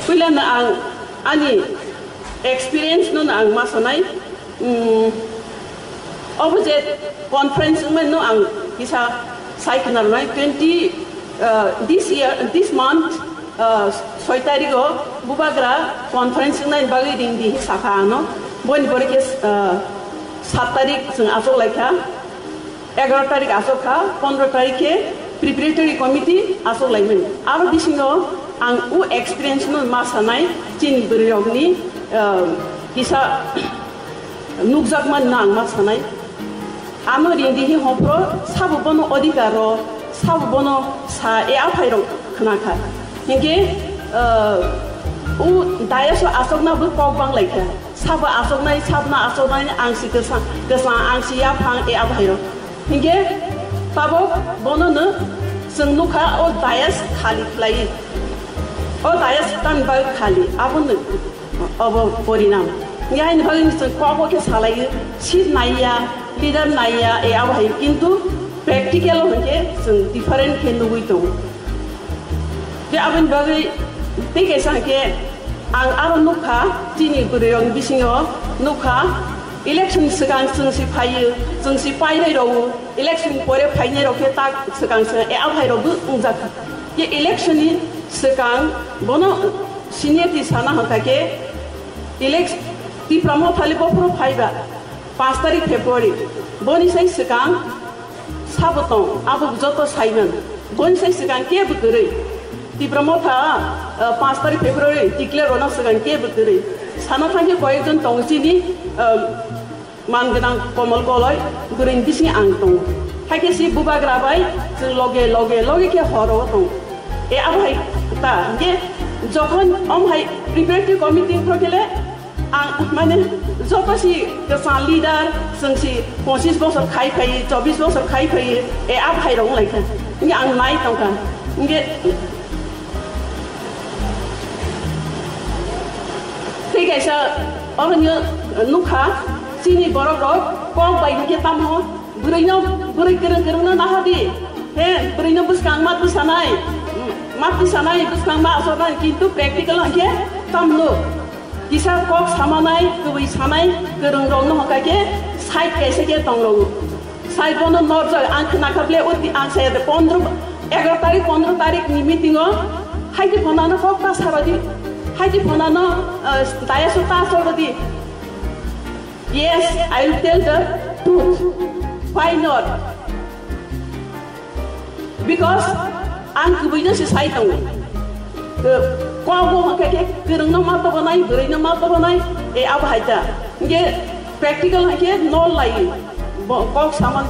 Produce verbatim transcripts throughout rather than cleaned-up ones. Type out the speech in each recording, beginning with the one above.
Puila no ang ani experience no ang ma sa nai, obo je conference ongmai no ang kisa sai khna ri nai, twenty, this year, this month, ছয় তারিখ o bubagra conference ongnai ni bagwi ring di hing sakha ano. Bo ni pore khe সাত তারিখ chwng achouhlaikha, এগারো তারিখ achouhkha, পনেরো তারিখ khe preparatory committee achouhlaimani. Abo bisingo ang o experience no ma sa nai, chini bwrwi rokni kisa nukjakmani no ang ma sa nai. Ano ring di hing hor pho, sabo bono odhikar rw, sabo bono sa, e aphai rok khna kha. Hing khe o dais o achouhna bo kok bang lai kha. Sabo achouhnai, sabo no achouhnai, ang si kwsa, ang si yaphang, e aphai rok. Hing khe tabok bono no chwng nukha o dais khali khlai. O dais tamni bagwi khali, abo no obo porinam. Hing khe aini bagwi chwng kok o khe salai o, seat nai ya, leader nai ya, e abo hai, kintu practical o hing khe chwng different khe nugwi tongo. Je aboni bagwi tei kaisa hing khe ang aro nukha, chini bwrwi rokni bisingo nukha, election ni swkang chwng si phai o, chwng si painai rw o, election ni pore phainai rok khe ta swkang swkang, e aphai rok bo wngjak kha. Je election ni swkang bono seniority sana hwn kha khe, elec-, Tipra Motha le bophoro phai ba, পাঁচ তারিখ February, boni sai swkang sabo tong, abo joto saiman. Boni sai swkang kebo kwrwi. Tipra Motha পাঁচ তারিখ February declare rwna swkang kebo kwrwi. Sana thang khe koyekjon tong chini man gwnang Komol Koloi, bwrwi ni bising ang tong. Hakhe si bubagra bai chwng loge loge loge khe horo tong. E abo hai ta hing khe jokhon omo hai preparatory committee phro khe le ang mane joto si kwchang leader, chwng si পঁচিশ বছর khai phai, চব্বিশ বছর khai phai, e abo hai rok wnglai kha. Hing khe ang nai tong kha. Hing khe tei kaisa oro ni nukha, chini borok rok kok bai hing khe tamo, bwrwi no, bwrwi kwrwng kwrwng no naha di. He, bwrwi no bwskang ma twi sanai, ma twi sanai, bwskang ma achornai, kintu practical hing khe tamno. Kisa kok samanai, kwbwi sanai, kwrwng rok no hwn kha khe side kaisa khe tong rw o. Side bono norjak, ang khna kha ble, o ti-, ang saya de পনেরো, এগারো তারিখ, পনেরো তারিখ ni meeting o, hai di phone ano kok ta sa rw di, hai di phone ano, dais o ta sa rw di. Yes, I will tell the truth. Why not? Because ang kwbwi no se sai tongo. Kok o hwn kha khe kwrwng no ma tobo nai, bwrwi no ma tobo nai, e abo hai ta. Hing khe practical hai khe no lai, kok saman.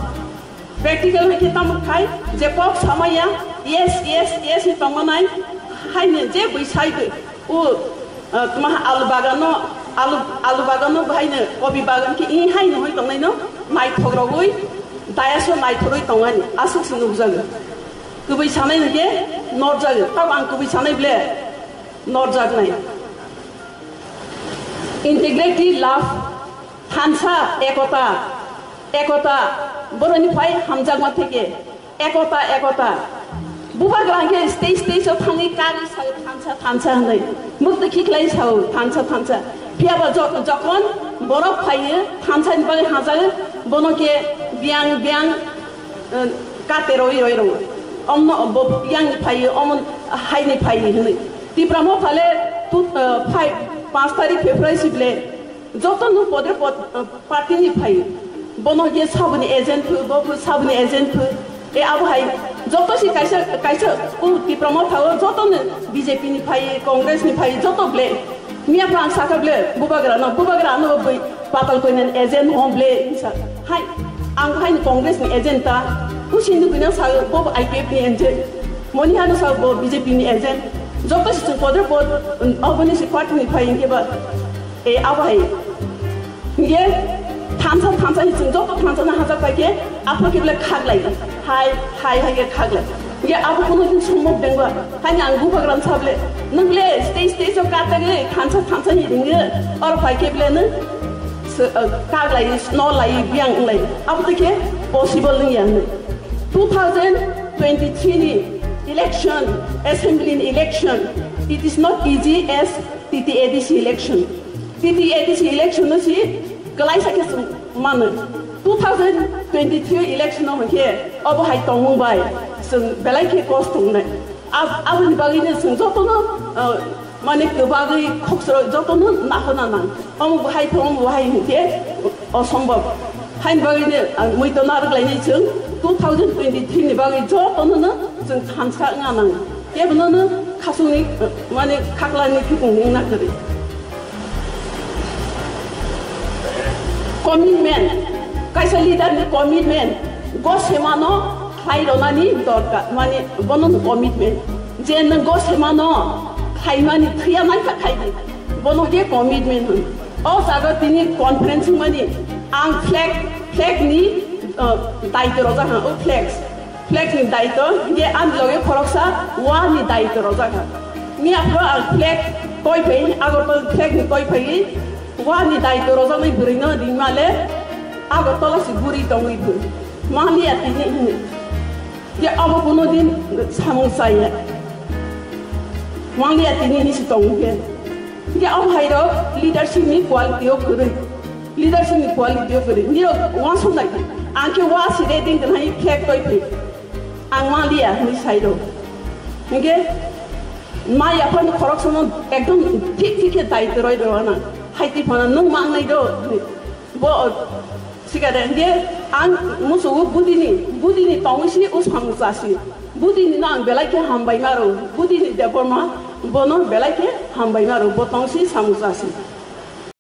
Practical hai khe tamo khai, je kok samai ya, yes, yes, yes hi tongma nai, hai ni je bwi sai bwi. O, tma alu bagan no, alu, alu bagan no bahai no, kobi bagan khe i hai no hoi tongnai no, naithok rogwi, dais o naithorwi tong ani, aswk se nukjago. Kwbwi sanai hing khe norjago, tamo ang kwbwi sanai ble, norjaknai. Integrity, love, thansa, ekota, ekota, boroni phai hamjakma theke, ekota, ekota. Bubagra hing khe stage, stage o thangwi kagwi sao thansa, thansa hwnwi. Muktwi khiklai sao thansa, thansa. Phiyaba jo-, jokhon borok phaiyo, thansa ni bagwi hamjago, bono khe biyang, biyang, kate roi, roi rwo. Omno bo yang ni phaiyo, omo hai ni phaiyo hwnwi. Tipra Motha le tu, phai, পাঁচ তারিখ February si ble, joto no podre pod, party ni phaiyo. Bono ye saboni agent phu, bo phu saboni agent phu. E abo hai, joto si kaisa, kaisa, o Tipra Motha o joto no B J P ni phaiyo, Congress ni phaiyo, joto ble. Miya phrang sakha ble, bubagra no, bubagra no bwi patal koinani agent hom ble, sa. Hai, ang hai ni Congress ni agent ta, kusi ni kuina sa, bo I P F T ni agent. Moniha no sa, bo B J P ni agent. Joto si chung podre pod, oboni si party ni phai hing khe ba, e, abo hai. Hing khe thansa, thansa ni chung joto thansa no hajak pai khe, apho khe ble khaglai. Hai, hai, hai khe khaglai. Hing khe abo kono din sombhob dengba. Hai ni ang bubagra no sa ble. Nung ble stage, stage o katagwi thansa, thansa ni ringyo. Oro pai khe ble nung kaglai, no lai, biyang lai. Abo to khe possible nung ya hwnwi. Two thousand twenty-three ni election, assembly ni election, T T A D C election no se kláisa khe chwng mano. Two thousand twenty-three election no hing khe obo hai tongmung bai chwng belai khe kosto tongnai. Ab-, aboni bagwi no chwng joto no, uh, mane kwbagwi khokchro joto no nahorna nang. Omo bo hai pho, omo bo hai hing khe osombhob. Haini bagwi no ang muitu narwk lainai chwng two thousand twenty-three ni bagwi joto no no chwng thansa wngna nang. Kebo no no khasung ni, uh, mane khakla ni thikung ni wngna kwrwi. Commitment, kaisa leader ni commitment, gosema no khlai rwnani dorkar, mane bono no commitment. Je nwng gosema no khlaimani thwiya nai kha khai di, bono je commitment hwn. O jaga tini conference wngmani ang flag, flag ni, uh, daito rojak ha, o flag. Flag ni daito, hingke ani loge khoroksa wa ni daito rojak ha. Ni aphuru ang flag koi phai, Agartala flag ni koi phai, wa ni daito rojaknai bwrwi no ringma le Agartala se guri tongwi bo. Manliya tini hwnwi. Je abo kuno din samung chaya. Manliya tini hwnwi se tong khe. Hingke abo hai rok leadership ni quality o kwrwi. Leadership ni quality o kwrwi. Nirok uansuk nai di. Ang khe wa si ready wngkha hai flag koi phai. Ang manliya hwnwi sai rw. Hingke ma yapha no khoroksa no ekdom thik thik khe daito rwi rw na. Hai twi phano nwng mangnai do. Bo sikare hingke ang musugo budini, budini tongwi si o samung chasi. Budini no ang belai khe hambai ma rw. Budini Debbarma bono belai khe hambai ma rw. Bo tong si samung chasi.